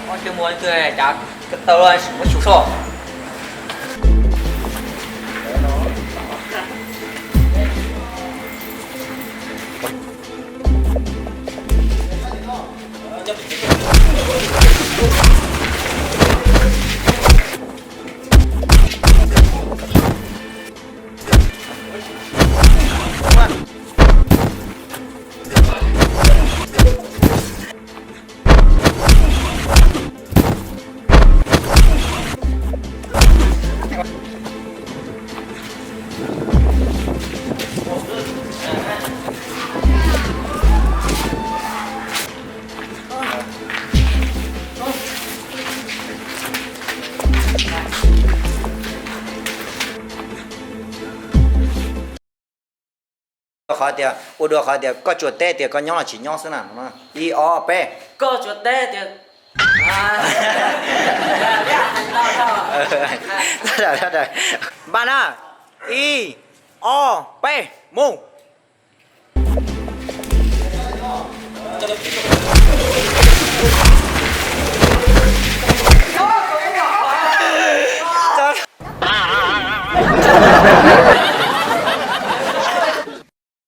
Ob cov muag leej twg cas ko taw los muab xyuv soj. Qhov tias ua dua qhov tias koj tsuas teb tias koj nyob los tsis nyob xwb na. Ib ob peb. Koj tsuas teb tias, npaj na, ib ob peb mus.